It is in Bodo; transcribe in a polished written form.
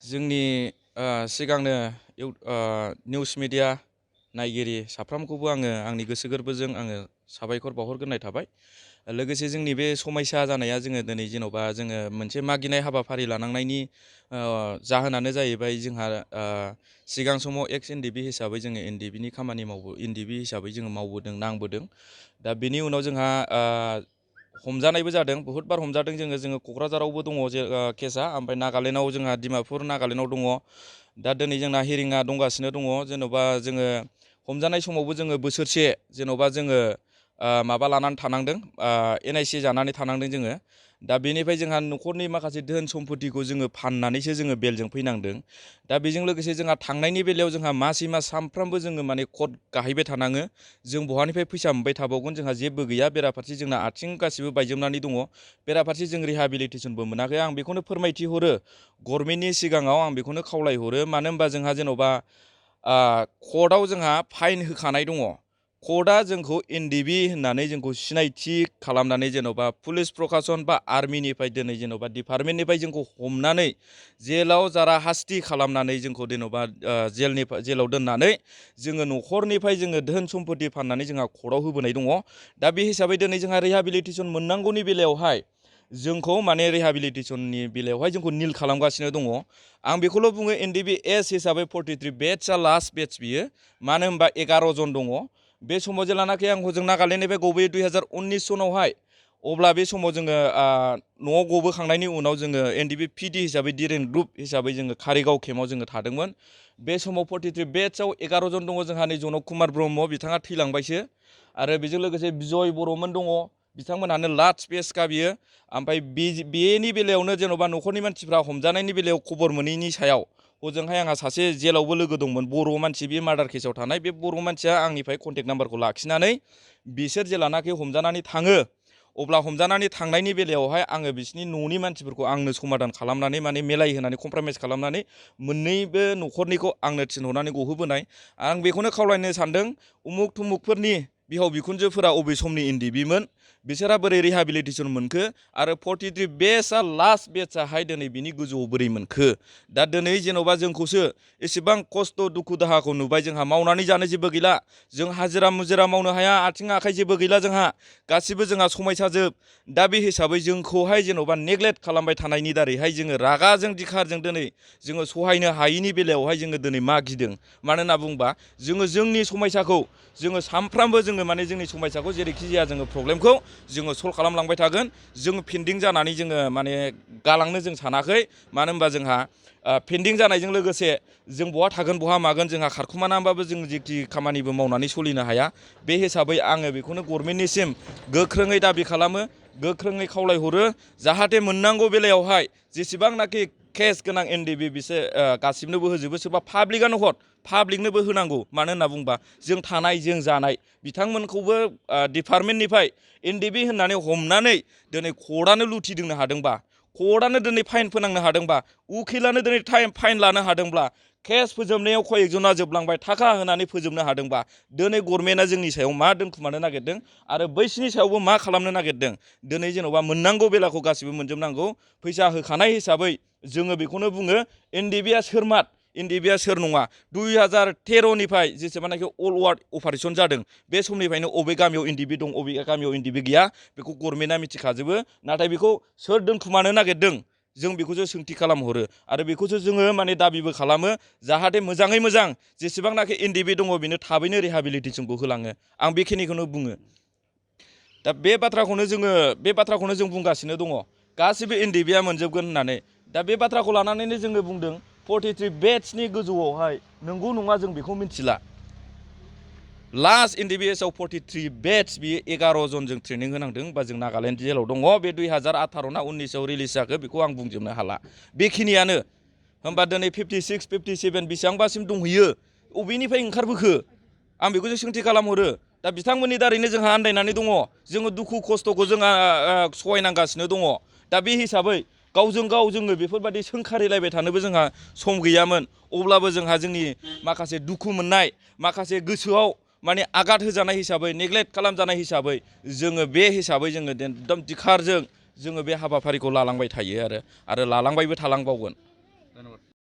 जोंनि सिगांनो निउस मिडिया नायगिरि साफ्रोमखौबो आङो आंनि गोसो गोरबोजों आङो साबायखर बावहरग्रोनाय थाबाय। लोगोसे जोंनि बे समायसा जानाया जोङो दिनै जेन'बा जोङो मोनसे मागिनाय हाबाफारि लानांनायनि जाहोनानो जाहैबाय जोंहा सिगां समाव एक्स एनडिबि हिसाबै जोङो एनडिबिनि खामानि एनडिबि हिसाबै जोङो मावबोदों नांबोदों। दा बेनि उनाव जोंहा हमजानायबो जादों, बहुद बार हमजादों जोङो क'क्राझारावबो दङ केसा, ओमफ्राय नागालेण्डआव जोंहा डिमापुर नागालेण्डआव दङ। दा दिनै जोंना हिरिङा दंगासिनो दङ। जेन'बा जोङो हमजानाय समावबो जोङो बोसोरसे जेन'बा जोङो माबा लानानै थानांदों, NIC जानानै थानांदों जोङो। दा बेनिफ्राय जोंहा न'खरनि माखासे धोन सम्पतिखौ जोङो फाननानैसो जोङो बेलजों फैनांदों। दा बेजों लोगोसे जोंहा थांनायनि बेलायाव जोंहा मासै मास सानफ्रामबो जोङो माने कर्ट गाहैबाय थानाङो। जों बहानिफ्राय फैसा मोनबाय थाबावगोन, जोंहा जेबो गैया। बेराफारसे जोंना आथिं गासिबो बायजोबनानै दङ। बेराफारसे जों रिहाबिलिटेसनबो मोनाखै। आं बेखौनो फोरमायथि हरो गभर्नमेन्टनि सिगाङाव, आं बेखौनो खावलायहरो। मानो होनबा जोंहा जेन'बा कर्टआव जोंहा फाइन होखानाय दङ। कर्टआ जोंखौ एनडिबि होननानै जोंखौ सिनायथि खालामनानै जेन'बा पुलिस प्रकासन बा आर्मिनिफ्राय दिनै जेन'बा डिपार्टमेन्टनिफ्राय जोंखौ हमनानै जेलाव जारा हास्ति खालामनानै जोंखौ जेन'बा जेलाव दोननानै जोङो न'खरनिफ्राय जोङो धोन सम्पति फाननानै जोंहा कर्टआव होबोनाय दङ। दा बे हिसाबै दिनै जोंहा रिहाबिलिटेसन मोननांगौनि बेलायावहाय जोंखौ माने रिहाबिलिटेसननि बेलायावहाय जोंखौ निल खालामगासिनो दङ। आं बेखौल' बुङो, एनडिबि एस हिसाबै 43 बेट्सआ लास्ट बेट्स बियो। मानो होनबा 11 जन दङ। बे समाव जेलानाखि आं हजों नागालेण्डनिफ्राय गबोयो 2019 सनावहाय, अब्ला बे समाव जोङो न'आव गबोखांनायनि उनाव जोङो एनडिबि पिडि हिसाबै डिरेन ग्रुप हिसाबै जोङो कारिगाव केम्पआव जोङो थादोंमोन। बे समाव 43 बेट्सआव 11 जन दङ। जोंहा नै जनक कुमार ब्रह्म, बिथाङा थैलांबायसो। आरो बेजों लोगोसे बिजय बर'मोन दङ, बिथांमोनहानो लास्ट बेट्सखा बियो। ओमफ्राय बेनि बेलायावनो जेन'बा न'खरनि मानसिफ्रा हमजानायनि बेलायाव खबर मोनैनि सायाव हजोंहाय आंहा सासे जेलावबो लोगो दंमोन, बर' मानसि, बे मार्डार केसाव थानाय। बे बर' मानसिया आंनिफ्राय कन्टेक्ट नाम्बारखौ लाखिनानै बिसोर जेलानाखि हमजानानै थाङो, अब्ला हमजानानै थांनायनि बेलायावहाय आङो बिसिनि न'नि मानसिफोरखौ आंनो समाधान खालामनानै माने मेलायहोनानै कमप्रमाइस खालामनानै मोननैबो न'खरनिखौ आंनो थिनहरनानै गहोबोनाय। आं बेखौनो खावलायनो सानदों, उमुक थुमुकफोरनि बिहाव बिखुनजोफोरा अबे समनि एनडिबिमोन, बिसोरहा बोरै रिहाबिलिटेसन मोनखो, आरो 43 बेट्सआ लास्ट बेट्सआहाय दिनै बिनि गोजौआव बोरै मोनखो। दा दिनै जेन'बा जोंखौसो एसेबां खस्थ' दुखु दाहाखौ नुबाय, जोंहा मावनानै जानो जेबो गैला, जों हाजिरा मुजिरा मावनो हाया, आथिं आखाइ जेबो गैला, जोंहा गासिबो जोंहा समायसाजोब। दा बे हिसाबै जोंखौहाय जेन'बा नेग्लेक्ट खालामबाय थानायनि दारैहाय जोङो रागाजों दिखारजों दिनै जोङो सहायनो हायैनि बेलायावहाय जोङो दिनै मागिदों। मानो होनना बुंबा जोङो जोंनि समायसाखौ जोङो सानफ्रामबो जोङो माने जोंनि समायसाखौ जेरैखि जाया जोङो प्रब्लेमखौ जोङो सल्भ खालामलांबाय थागोन। जोङो पेन्डिं जानानै जोङो माने गालांनो जों सानाखै। मानो होनबा जोंहा पेन्डिं जानायजों लोगोसे जों बहा थागोन बहा मागोन, जोंहा खारखुमानानैबाबो जों जेखि खामानिबो मावनानै सोलिनो हाया। बे हिसाबै आङो बेखौनो गभर्नमेन्टनिसिम गोख्रोङै दाबि खालामो, गोख्रोङै खावलायहरो, जाहाथे मोननांगौ बेलायावहाय जेसेबांनाखि केस गोनां एनडिबि बिसोर गासिबनोबो होजोबो। सोरबा पाब्लिकआनो हर, पाब्लिकनोबो होनांगौ। मानो होनना बुंबा जों थानाय जों जानाय, बिथांमोनखौबो डिपार्टमेन्टनिफ्राय एनडिबि होननानै हमनानै दिनै कर्टआनो लुथिदोंनो हादोंबा, कर्टआनो दिनै फाइन फोनांनो हादोंबा, उकिलानो दिनै फाइन लानो हादोंब्ला, केस फोजोबनायाव कयेकजना जोबलांबाय, थाखा होनानै फोजोबनो हादोंबा, दिनै गभर्नमेन्टआ जोंनि सायाव मा दोनखुमानो नागिरदों आरो बैसिनि सायावबो मा खालामनो नागिरदों। दिनै जेन'बा मोननांगौ बेलाखौ गासिबो मोनजोबनांगौ। फैसा होखानाय हिसाबै जोङो बेखौनो बुङो, एनडिबिआ सोरमात, एनडिबिआ सोर नङा। 2013निफ्राय जेसेबांनाखि अल वार्ल्ड अपारेसन जादों, बे समनिफ्रायनो अबे गामियाव एनडिबि दं, अबे गामियाव एनडिबि गैया, बेखौ गभर्नमेन्टआ मिथिखाजोबो। नाथाय बेखौ सोर दोनखुमानो नागिरदों, जों बेखौसो सोंथि खालामहरो। आरो बेखौसो जोङो माने दाबिबो खालामो, जाहाथे मोजाङै मोजां जेसेबांनाखि एनडिबि दङ बेनो थाबैनो रिहाबिलिटेसनखौ होलाङो। आं बेखिनिखौनो बुङो। दा बे बाथ्राखौनो जों बुंगासिनो दङ, गासिबो एनडिबिआ मोनजोबगोन होननानै। दा बे बाथ्राखौ लानानैनो जोङो बुंदों 43 बेट्सनि गोजौआवहाय नंगौ नङा जों बेखौ मिथिला। लास्ट एनडिबिएसआव 43 बेट्स, बियो 11 जनजों ट्रेनिं होनांदों, बा जों नागालेण्ड जेलाव दङ। बे 2018 ना 19आव रिलिज जाखो बेखौ आं बुंजोबनो हाला। बेखिनियानो। होमबा दिनै 56, 57 बेसेबांबासिम दंहैयो, अबेनिफ्राय ओंखारबोखो, आं बेखौसो सोंथि खालामहरो। दा बिथांमोननि दारैनो जोंहा आन्दायनानै दङ, जोङो दुखु खस्थ'खौ जोंहा सहायनांगासिनो दङ। दा बे हिसाबै गावजों गाव जोङो बेफोरबायदि सोंखारिलायबाय थानोबो जोंहा सम गैयामोन। अब्लाबो जोंहा जोंनि माखासे दुखु मोननाय, माखासे गोसोआव माने आघात होजानाय हिसाबै, नेग्लेक्ट खालामजानाय हिसाबै, जोङो बे हिसाबै जोङो एकदम दिखारजों जोङो बे हाबाफारिखौ लालांबाय थायो आरो लालांबायबो थालांबावगोन।